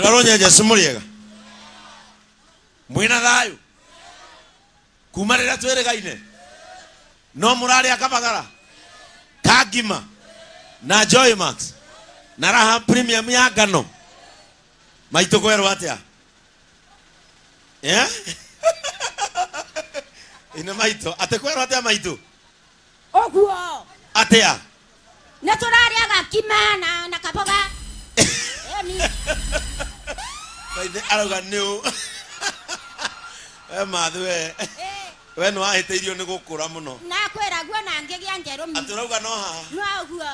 Andå arå nyenje cimå rĩega mwĩna thayũ kuma rĩrĩa twĩrĩgaine no mũrarĩa kabagara ka ngima na Joy Max na raha premium ya ngano. Maitũ kwerwo atĩa? Eh? Ine maitũ atĩ kwerwo atĩa maitũ? Ũguo. Atĩa? Nĩ tũrarĩaga kima na kaboga. Ĩni. Maithe arauga nĩ ũ. We mathi we. Ĩ. We nĩ wahĩtĩirio nĩ gũkũra mũno. Nakwĩra guo na ngĩgĩa njerũmi. Atĩ ũrauga no haha. No ũguo.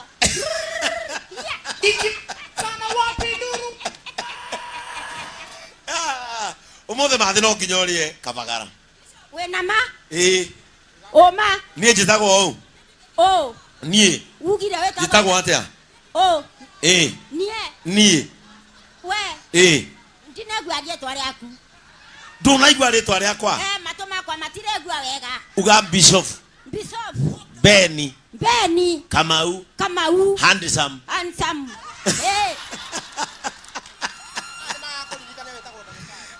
Ah, ũmũthĩ mathi no nginya ũrĩe kabagara. Wĩna ma? Ĩĩ. Ũma? Niĩ njĩtagwo ũũ. Ũ. Niĩ. Ugire wĩtagwo. Njĩtagwo atĩa? Ũ. Ĩĩ. Niĩ. Niĩ. We. Ĩĩ. Ndinegua rĩtwa rĩaku. Ndũnaigua rĩtwa rĩakwa? Eh, matũ makwa matiregua wega. Uga Bishop. Bishop. Beni. Beni. Kamau. Kamau. Handsome. Handsome. Eh.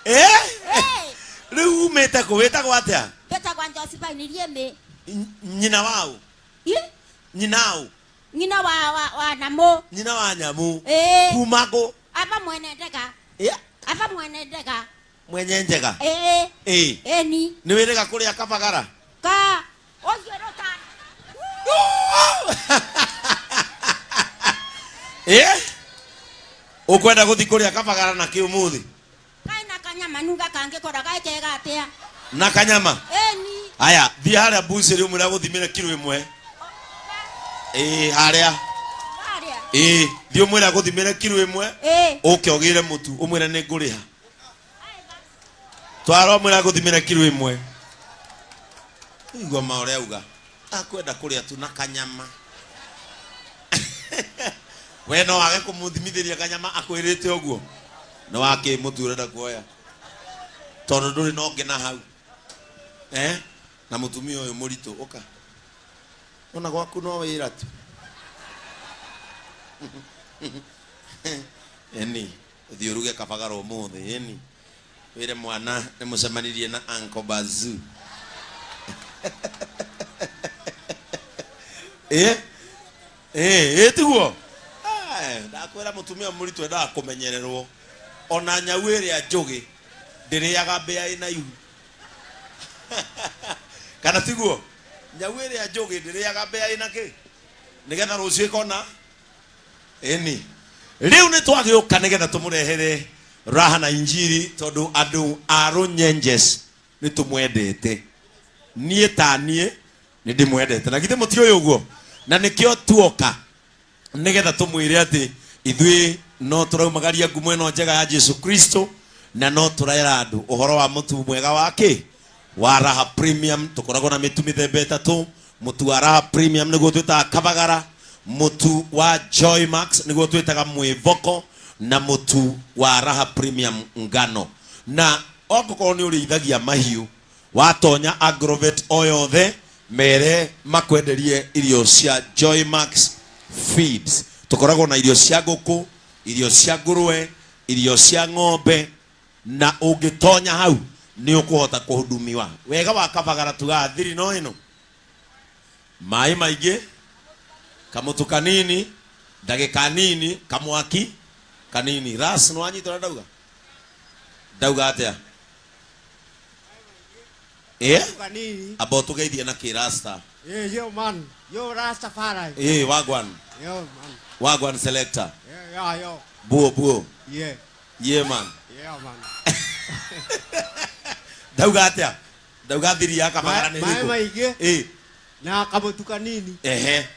Eh? Eh. Rĩu umĩte kũ? Wĩtagwo atĩa? Wĩtagwo Josephine Riemĩ. Nyina waũ? Ĩ? Nyina ũ? Nyina wa nyamũ. Nyina wa nyamũ. Ĩĩ. Kuma kũ? Aba mwene ndega. Yeah. Aba mwene ndega. Mwenye njega. Ĩĩ. Ĩĩ. Ĩni. Nĩ wĩrĩga kũrĩa kabagara? Ka. Ũcio rũta. Ĩĩ. Ũkwenda gũthiĩ kũrĩa kabagara na kĩ ũmũthĩ? Kaĩ na kanyama nuga kangĩkora gaĩ kega atĩa? Na kanyama? Ĩni. Aya, thiĩ harĩa mbucĩrĩ ũmwĩre agũthimĩre kiro ĩmwe. Ĩĩ, harĩa. Harĩa. Ĩĩ, thiĩ ũmwĩre agũthimĩre kiro ĩmwe. Ĩĩ. Ũke ũgĩre mũtu, ũmwĩre nĩ ngũrĩha. Twara ũmwĩre agũthimĩre kiro ĩmwe. Igua ma ũrĩa auga. Akwenda kũrĩa tu na kanyama. We no wage kũmũthimithĩria kanyama akwĩrĩte ũguo. Nĩ wakĩ mũtu ũrenda kuoya. Tondũ ndũrĩ na ũngĩ na hau. Eh? Na mũtumia ũyũ mũritũ ũka. Ona gwaku no wĩra tu. Eni, ũthiĩ ũruge kabagara ũmũthĩ, eni. Wĩre mwana nĩ mũcemanirie na Uncle Bazoo. Eh? Eh, eh tiguo? Eh, ndakwĩra mũtumia mũritũ endaga kũmenyererwo. Ona nyau ĩrĩa njũgĩ ndĩrĩaga mbĩa ĩna ihu. Kana tiguo? Nyau ĩrĩa njũgĩ ndĩrĩaga mbĩa ĩna kĩ? Nĩgetha rũciũ ĩkona ĩni. Rĩu nĩ twagĩũka nĩgetha tũmũrehere raha na injiri tondũ andũ a Runyenjes nĩ tũmwendete. Niĩ ta niĩ nĩ ndĩmwendete. Na githĩ mũtiũĩ ũguo? Na nĩkĩo tuoka nĩgetha tũmwĩre atĩ ithuĩ no tũraumagaria ngumo ĩno njega ya Jesu Kristo na no tũrera andũ ũhoro wa mũtu mwega wa kĩ? Wa Raha Premium. Tũkoragwo na mĩtu mĩthemba ĩtatũ. Mũtu wa Raha Premium nĩguo twĩtaga kabagara, mũtu wa Joy Max nĩguo twĩtaga mwĩvoko, na mũtu wa Raha Premium ngano. Na ongĩkorwo nĩ ũrĩithagia mahiũ, watonya Agrovet o yothe, mere makwenderie irio cia Joy Max Feeds. Tũkoragwo na irio cia ngũkũ, irio cia ngũrũwe, irio cia ng'ombe, na ũngĩtonya hau nĩ ũkũhota kũhudumiwa. Wega wa kabagara tugaga thiri no ĩno, maĩ maingĩ, kamũtu kanini, ndagĩka nini, kamwaki kanini. Ras, nĩ wanyita ũrĩa ndauga? Ndauga atĩa? Eh? Kanini. Amba ũtũgeithie na kĩrasta. Yeah, yo man. Yo Rastafari. Eh, wagwan. Yo man. Wagwan selector. Yeah, yeah, yo. Buo buo. Yeah. Yeah man. Yeah man. Ndauga atĩa? Ndauga thiri ya kabagara nĩ Maĩ ĩrĩkũ? maingĩ Eh, na kamũtu kanini. ehe.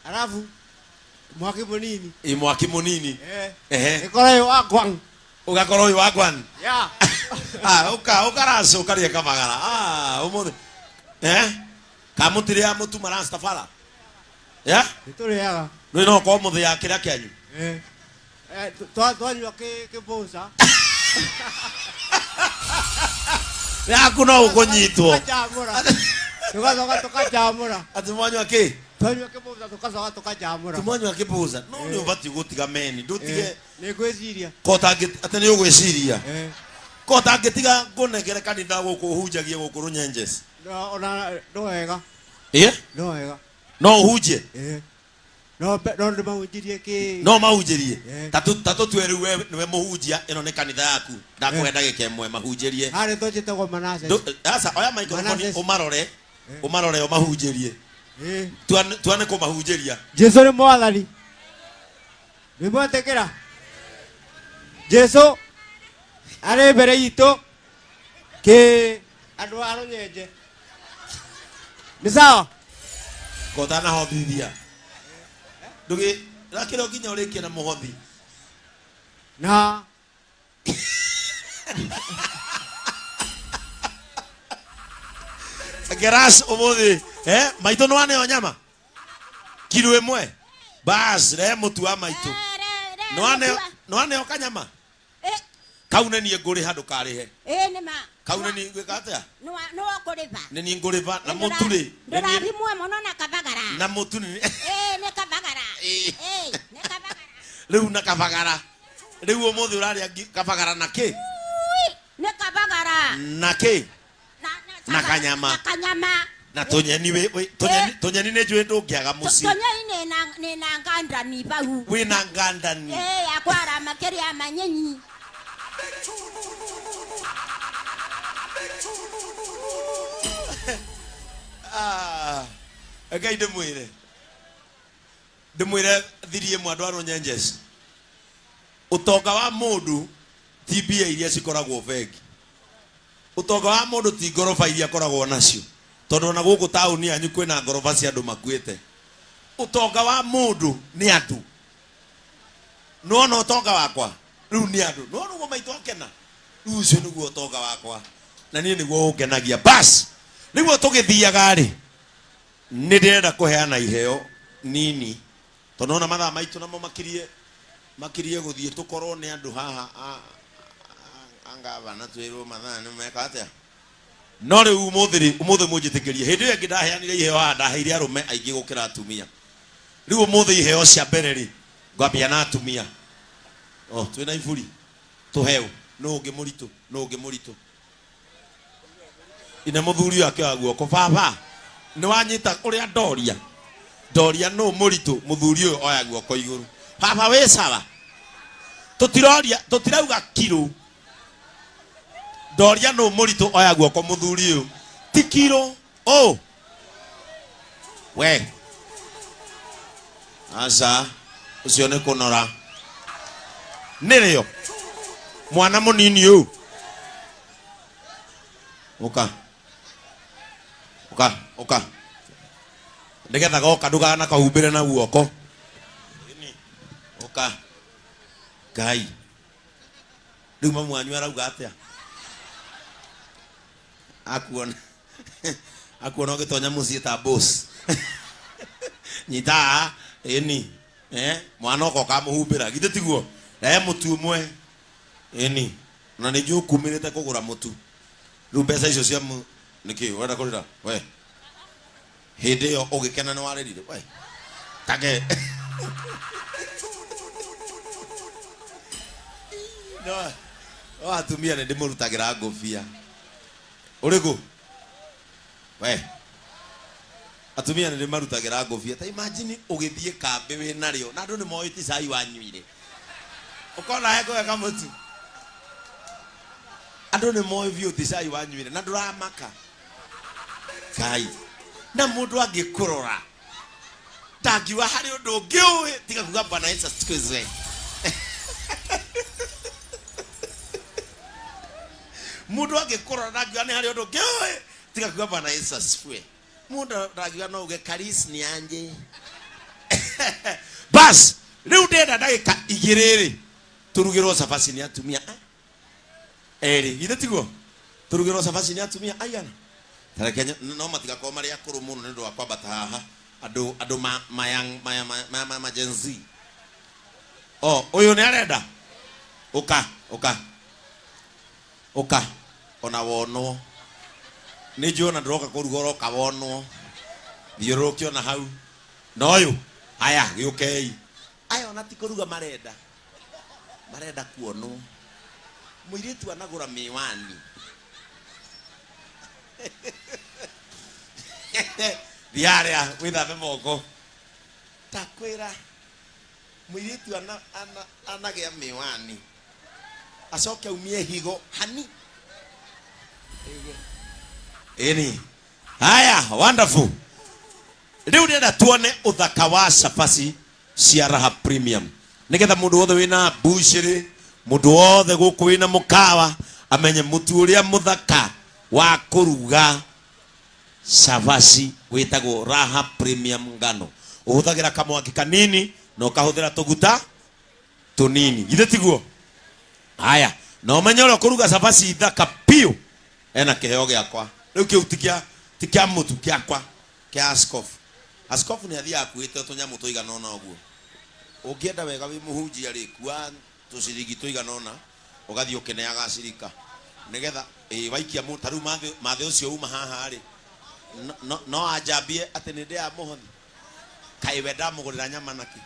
Alafu mwaki mũnini. Ĩ mwaki mũnini. Eh. Ehe. Ĩkorwo ĩ wa gwang. Ũgakorwo wĩ wagwan. Yeah. Ah, ũka ũkaraca ũkarĩa kabagara. Ah, ũmũthĩ. Eh? Kamũtirĩa mũtu marastafara. Yeah? Nĩtũrĩaga. Rĩu no ũkorwo mũthĩaga kĩrĩa kĩanyu. Eh. Eh, twanyua kĩbũca. Yaku no ũkũnyitwo. Tũkajamũra. Tũgacoka tũkajamũra. Atĩ mwanyua kĩ? Twanyua kĩbũca tũkacoka tũkanjamũra. Tumanyua kĩbũca no nĩ ũbatiĩ gũtiga meni ndũtige. Nĩ ngwĩciria. Atĩ nĩ ũgwĩciria. Eh. Ko ũtangĩtiga ngũnengere kanitha gũkũ ũhunjagie gũkũ rũnyenjes. Ona no wega. Ĩ. No wega. No ũhunjie. Eh. No no ndĩmahunjirie kĩ. No mahunjĩrie. Eh. Ta tũtue rĩu we nĩwe mũhunjia, ĩno nĩ kanitha yaku, ndakũhe ndagĩka ĩmwe mahunjĩrie. Harĩ tũnjĩtagwo Manase. Aca, oya microphone. Manasseh. Ũmarore, ũmarore, ũmahunjĩrie. Eh. Tuane kũmahunjĩria. Jesu nĩ mwathani. Nĩ mwetĩkĩra Jesu arĩ mbere itũ kĩ andũ a rũnyenje nĩ sawa. Kotanahothithia ndũgĩ rakĩro nginya ũrĩkie na mũhothi. Na Geras ũmũthĩ eh maitũ nĩ waneo nyama kiro ĩmwe, bas rehe mũtu wa maitũ. Nĩ waneo kanyama kau nĩ niĩ ngũrĩha, ndũkarĩhe. Ĩ nĩ ma. Kau nĩ niĩ ngwĩka atĩa? Nĩwe ũkũrĩha. Nĩ niĩ ngũrĩha na mũtu rĩ nĩ niĩ- Ndũrathimwe mũno na kabagara. Na mũtu nĩ Ĩ nĩ kabagara. Ĩ. Ĩ nĩ kabagara. Rĩu na kabagara, rĩu ũmũthĩ ũrarĩa kabagara na kĩ? Ui, nĩ kabagara. Na kĩ? Na kanyama. Na kanyama. Na tũnyeni tũnyeni nĩ njũĩ ndũngĩaga mũciĩ. Tũnyeni nĩ na ngandani bau. Wĩna ngandani. Ĩ ya kwara makĩria manyenyi. Ah, Ngai ndĩmwĩre ndĩmwĩre thiri ĩmwe andũ a rũnyenjes, ũtonga wa mũndũ ti mbia iria cikoragwo bengi, ũtonga wa mũndũ ti ngoroba iria akoragwo nacio, tondũ ona gũkũ taũni yanyu kwĩna ngoroba cia andũ makuĩte. Ũtonga wa mũndũ nĩ andũ. Nĩwona ũtonga wakwa rĩu nĩ andũ, nĩwona ũguo maitũ akena, rĩu ũcio nĩguo ũtonga wakwa na niĩ nĩguo ũngenagia. Bas rĩu tũgĩthiaga rĩ, nĩ ndĩrenda kũheana iheo nini tondũ ona mathaa maitũ namo makirie makirie gũthiĩ, tũkorwo nĩ andũ haha a ngavana twĩrwo mathaa nĩ meka atĩa. No rĩu ũmũthĩ rĩ, ũmũthĩ mũnjĩtĩkĩrie, hĩndĩ ĩyo ĩngĩ ndaheanire iheo haha ndaheire arũme aingĩ gũkĩra atumia. Rĩu ũmũthĩ iheo cia mbere rĩ, ngwambia na atumia. O twĩna iburi tũheo, nũ ũngĩ mũritũ, nũ ũngĩ mũritũ? Ine mũthuri ũyũ akĩoya guoko, baba nĩ wanyita ũrĩa ndoria ndoria, nũ mũritũ? Mũthuri ũyũ oya guoko igũrũ. Baba wĩ sawa, tũtiroria, tũtirauga kiro, ndoria nũ mũritũ, oya guoko mũthuri ũyũ, ti kiro ũ we, aca ũcio nĩ kũnora nĩrĩo mwana mũnini ũyũ. Ũka, ũka, ũka, nĩgetha goka ndũgana kahumbĩre na guoko. Ũka. Ngai, rĩu mamu wanyu arauga atĩa akuona akuona ũgĩtonya mũciĩ ta boss? Nyita haha, ĩni eh mwana oka ũkamũhumbĩra, githĩ tiguo? Rehe mũtu ũmwe, ĩni na nĩ njũĩ ũkumĩrĩte kũgũra mũtu. Rĩu mbeca icio cia mu nĩkĩ ũrenda kũrĩra we? Hĩndĩ ĩyo ũgĩkena nĩ warĩrire we take no no atumia nĩ ndĩmũrutagĩra ngũbia ũrĩkũ we, atumia nĩ ndĩmarutagĩra ngũbia. Ta imagine ũgĩthiĩ kambĩ wĩ narĩo na andũ nĩ moĩ ti cai wanyuire, ũkona he kũhe kamũtu, andũ nĩ moĩ biũ ti cai wanyuire na ndũramaka. Ngai, na mũndũ angĩkũrora ndangiuga harĩ ũndũ ũngĩ ũĩ tiga kuga Bwana Yesu asifiwe. Mũndũ angĩkũrora ndangiuga nĩ harĩ ũndũ ũngĩ ũĩ tiga kuga Bwana Yesu asifiwe. Mũndũ ndangiuga no uge Karis nĩ anje. Bas rĩu ndĩrenda ndagĩka igĩrĩ rĩ tũrugĩrwo cabaci nĩ atumia erĩ, githĩ tiguo? Tũrugĩrwo cabaci nĩ atumia aigana? Tareke no matigakorwo marĩ akũrũ mũno nĩ ũndũ wa kwambata haha, andũ andũ ma ma young ma ma ma ma, ma Gen Z. O ũyũ nĩ arenda ũka, ũka, ũka, ona wonwo nĩ njũĩ ona ndũroka kũruga, ũroka wonwo thiũrũrũke ona hau. Na ũyũ aya gĩũkei aya ona ti kũruga marenda marenda kuonwo mũirĩtu anagũra miwani thiĩ harĩa wĩthambe moko takwĩra mũirĩtu anagĩa miwani acoke aumie higo hani ĩni haya wonderful. Rĩu ndĩrenda tuone ũthaka wa cabaci cia Raha Premium nigetha mundu wothe wina mbucĩrĩ, mundu wothe gũkũ wina mũkawa amenye mũtu ũrĩa mũthaka wa kũruga cabaci wĩtagwo Raha Premium ngano. Ũhũthagĩra kamwaki kanini na ũkahũthĩra tũguta tũnini, githĩ tiguo? Haya, na ũmenye ũrĩa ũkũruga cabaci thaka biũ ena kĩheo gĩakwa rĩu kĩu ti kĩa mũtu, kĩakwa kĩa askofu. Askofu nĩ athiaga akuĩte tũnyamũ tũigana ũna ũguo. Ũngĩenda wega wĩ mũhunjia rĩ, kua tũciringi tũigana ũna ũgathiĩ ũkĩneaga acirika nĩgetha ĩ waikia ta rĩu mathĩ ũcio uma haha rĩ, no anjambie atĩ nĩ ndĩaga mũhothi, kaĩ we ndamũgũrĩra nyama nakĩ?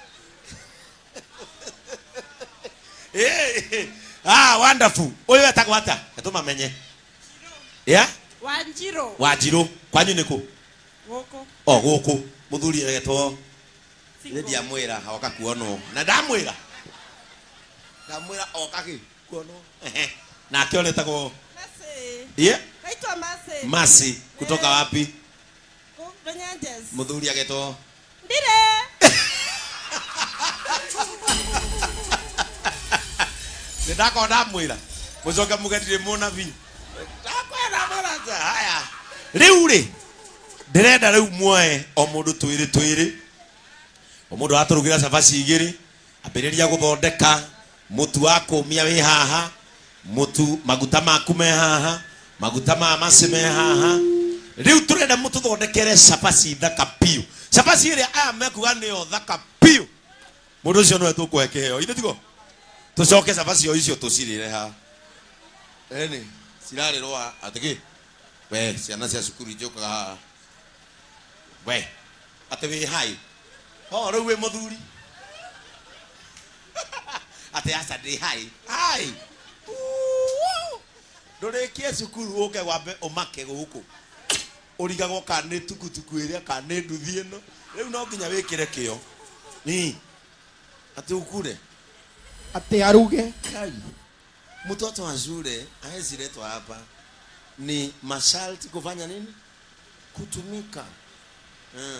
Ah, wonderful. Ũyũ etagwo atĩa? Tũmamenye. Yeah? Wanjirũ. Wanjirũ. Kwanyu nĩ kũ? Gũkũ. O gũkũ. Mũthuri egetwo nĩ ndiamwĩra oka kuonwo. Na ndamwĩra. Ndamwĩra oka kĩ? Kuonwo. Ehe. Nake ũrĩa etagwo? Mercy. Yeah? Naitwa Mercy. Mercy. Kutoka wapi? Runyenjes. Mũthuri agetwo? Ndire. Nĩ ndakorwo ndamwĩra. Mũcoke muge ndirĩ mũnabii. Ndakwĩra mũrata. Haya. Rĩu rĩ, ndĩrenda rĩu muoe o mũndũ twĩrĩ twĩrĩ. O mũndũ atũrugĩra cabaci igĩrĩ, ambĩrĩria gũthondeka mũtu wa kũmia wĩ haha, mũtu maguta maku me haha, maguta ma maci me haha. Rĩu tũrenda mũtũthondekere cabaci thaka biũ. Cabaci ĩrĩa aya mekuga nĩyo thaka biũ. Mũndũ ũcio nĩwe tũkũhe kĩheo. Ithe tiguo? Tũcoke cabaci o icio tũcirĩre haha. Ĩni, cirarĩrwo haha. Atĩ kĩ? We, ciana cia cukuru itiũkaga haha. We, atĩ wĩ hai. Ho, rĩu wĩ mũthuri. Atĩ aca ndĩ hai. Hai. Ndũrĩkie cukuru ũke wambe ũmake gũkũ. Ũrigagwo kana nĩ tukutuku ĩrĩa kana nĩ nduthi ĩno. Rĩu no nginya wĩkĩre kĩo. Ni. Atĩ ũkure. Atĩ aruge. Kai. Mtoto wa shule hawezi letwa hapa. Ni masharti kufanya nini? Kutumika.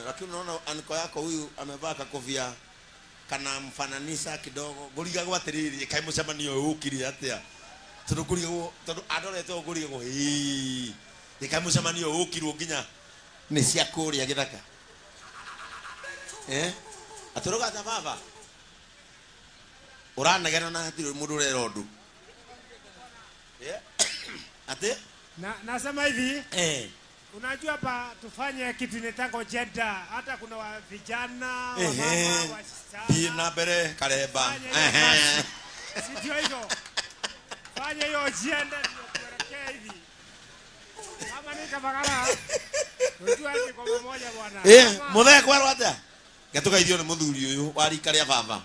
Lakini unaona anko yako huyu amevaa kakofia kana mfananisha kidogo. Ngũrigagwo atĩrĩrĩ, kaĩ mũcemanio ũyũ ũkire atĩa? Tondũ ngũrigagwo, tondũ andorete ũũ ngũrigagwo, hĩĩ, kaĩ mũcemanio ũyũ ũkirwo nginya nĩ cia kũrĩa gĩthaka. Atũrũga ta baba. Ũranegena na hatirĩ mũndũ ũrera ũndũ. Atĩ? Na, nasema hivi. Unajua hapa tufanye kitu inaitwa gender. Hata kuna wa vijana, wa mama, wasichana. Thiĩ na mbere Karemba. Fanya hiyo kazi. Si ndio hivyo? Fanya hiyo gender ndio tuelekee hivi. Kama ni Kabagara, unajua ni kwa pamoja bwana. Mũthee kwerwo atĩa? Ngetukaithio nĩ mũthuri ũyũ wa rika rĩa baba.